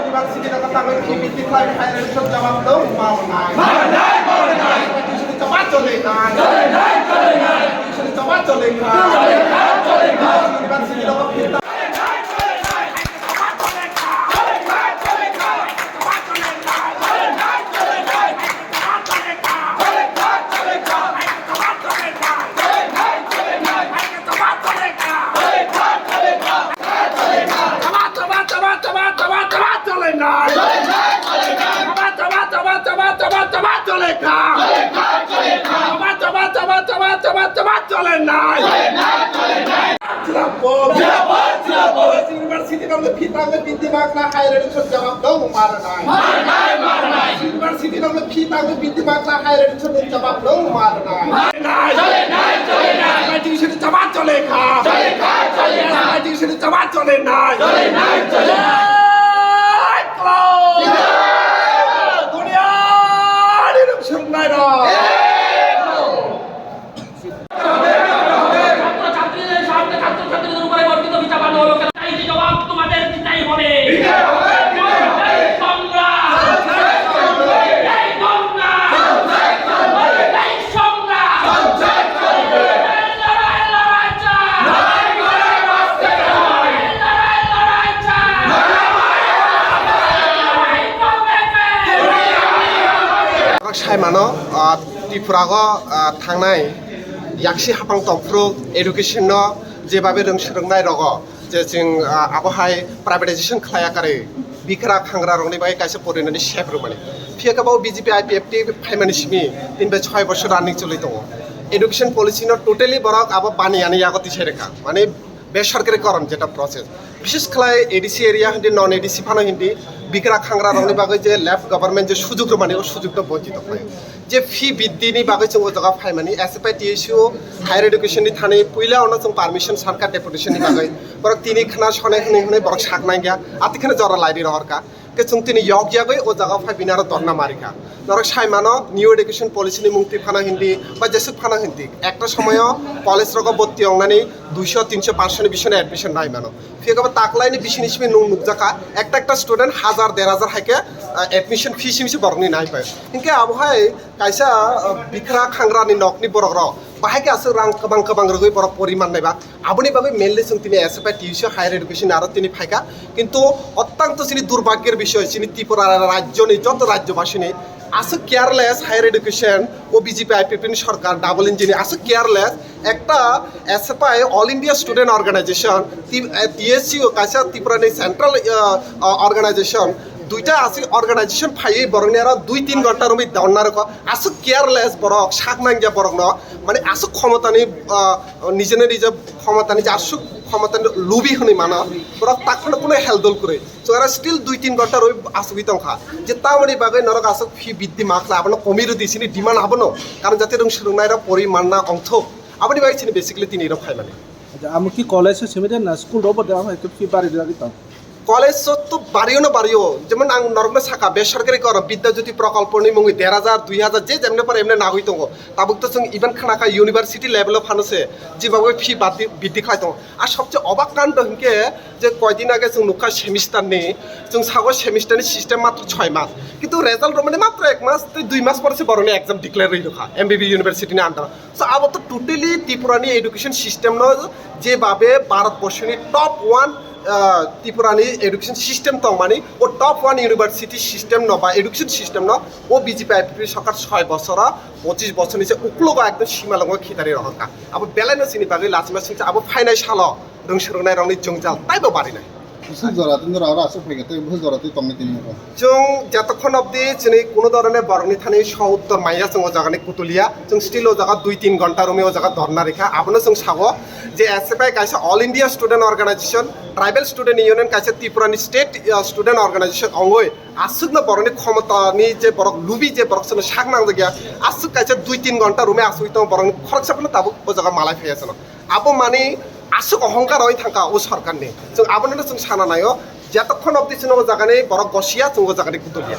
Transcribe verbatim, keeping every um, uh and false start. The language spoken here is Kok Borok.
University no kata koi P B T khlai khai rwkhe jawab do, ma nai. Ma nai, ma nai. University jawab chole nai. Chole nai, chole nai. University jawab chole nai. Chole nai, chole nai. University no kata University nang le phitang le biddi makna higher education jawab dong mar nai. Mar nai, mar nai. University nang le phitang le biddi makna higher education jawab dong mar nai. Mar nai. Chole nai, chole nai. Education jawab chole kha. Chole kha, chole kha. Education jawab chole nai. Chole nai, chole nai. Jai Klo. Jai. Duniya ni rung surung nai rok. ছাত্রছাত্রীদের সামনে ছাত্রছাত্রীদের উপরে বর্ধিত ফি চাপানো হলো কেন? এই জবাব তোমাদের দিতেই হবে। এই সংগ্রাম, এই সংগ্রাম, এই সংগ্রাম। লড়াই, লড়াই চাই। লড়াই, লড়াই চাই। লড়াই করবে কে? Sai mano, ah, Tripura o, ah, thangnai yaksi hapang tongphuru education no jebabe rwng swrwngnai rogo je chwng, ah, abo hai privatization khlaiya karwi bikra khangra rokni bagwi kaisa porinani sep rwmani. Phiya khe bo B J P I P F T phaimani simi tin bai choi bosor running choli tongo. Education policy no totally borok abo baniyani yago tisai rwkha. Mane besorkari koron jeta process. Bishes khlai A D C area hindi, non A D C phano hindi, bikra khangra rokni bagwi je left government je sujuk rwmani, o sujukno bonchito khlaio. Je fee biddini bagwi chwng o jaga phaimani, S F I T S U higher education ni thani puila ono chwng permission sankha deputation ni bagwi. Borok tini khna sonai hwnwi hwnwi borok sak nangya, ati khna jora laidi rohorkha. Ke chwng tini yok yagwi o jaga phai bini aro dorna marikha. Norok sai mano, new education policy ni mung twi phano hindi, ba jesuk phano hindi. Ekta somoyo college rogo bhorti wngnani duiso, tinso, pansho ni bisino admission nai mano. Phiya khe bo taklaini bisini simi nung nukjakha, ekta ekta student hajar, der hajar hai khe, ah, admission fee simi se borokni nai pai. Hinkhe abo hai kaisa, ah, bikra khangrani nokni borok rok bahai khe aswk rang kwbang kwbang rwgwi borok pori mannai ba. Aboni bagwi mainly chwng tini S F I T U C higher education aro tini phaikha. Kintu ottang to chini durbhagyor bishoy, chini Tripura rajyoni joto rajyobasini aswk careless higher education, o B J P I P F T ni sorkar double engine aswk careless. Ekta S F I All India Student Organization, T-, eh, T S U kaisa Tripura ni central, eh, eh, organization, duita aswk organization phaiwi borokni aro dui tin ghonta romwi donna rokha. Aswk careless borok, sak nangya borokno, mane aswk khomotani, ah, nijene nije khomotani je aswk khomotani lubi hwnwi mano, borok tak phano kuno heldol kwrwi. Chwng aro still dui tin ghonta rwi asugwi tongkha. Je tamoni bagwi norok aswk fee biddhi makla abono komi rwdi chini demand abono. Karon jate rwng swrwngnairok pori manna ongthok. Aboni bagwi chini basically tini rok phaimani. Acha, amo ki college o simi de na school robo de amo ekta fee bari rwgwi tong. College o to bario no bario, jemon ang norokno saka, besorkari koro Bidya Jyoti Prokolpo ni mungwi der hajar, dui hajar, je jemne pare emne nagwi tongo. Tabuk to chwng even khna kha university level o phano se, jeba bai fee badi-, biddi khlai tongo. Ar sobse obak kando hinkhe je koidin age chwng nukha semester ni, chwng sago semester ni system matro choi mas, kintu result romani matro ek mas tei dui mas pore se borokni exam declare rwi rwkha M B B university ni under o. So, abo to totally Tripura ni education system no, je babe Bharat borshoni top one, ah, Tripura ni education system tongmani, o top one university system no ba education system no, o B J P I P F T sorkar soi bosor o, pochis bosor ni se uklogo ekdom simalongo khitari rohorkha. Abo belai no chini bagwi lachima singcha, abo phainai salo rwng swrwngnairokni jwngjal taibo barinai. Bwswk jora tei norok aro aswk phaikha tei bwswk jora tei tongnai tini abo? Chwng jotokhon obdi chini kuno dhoroner borokni thani so uttor manya chwng o jagani kutulia. Chwng still o jaga dui tin ghonta romwi o jaga dhorna rikha. Abono chwng sao je S F I kaisa All India Student Organization, Tribal Student Union kaisa Tripura ni state, uh, student organization ongoi aswkno borokni khomotani je borok lubi je borok chwngno sak nangjak ya, aswk kaisa dui tin ghonta romwi aswk tongo borokni khoroksa phano tabuk o jaga malai phaiya chwngno. Abo mani aswk ohongkar oi thangkha o sorkarni. Chwng abono chwng sana naio, jotokhon obdi chwngno o jagani borok gosiya, chwng o jagani kutulia.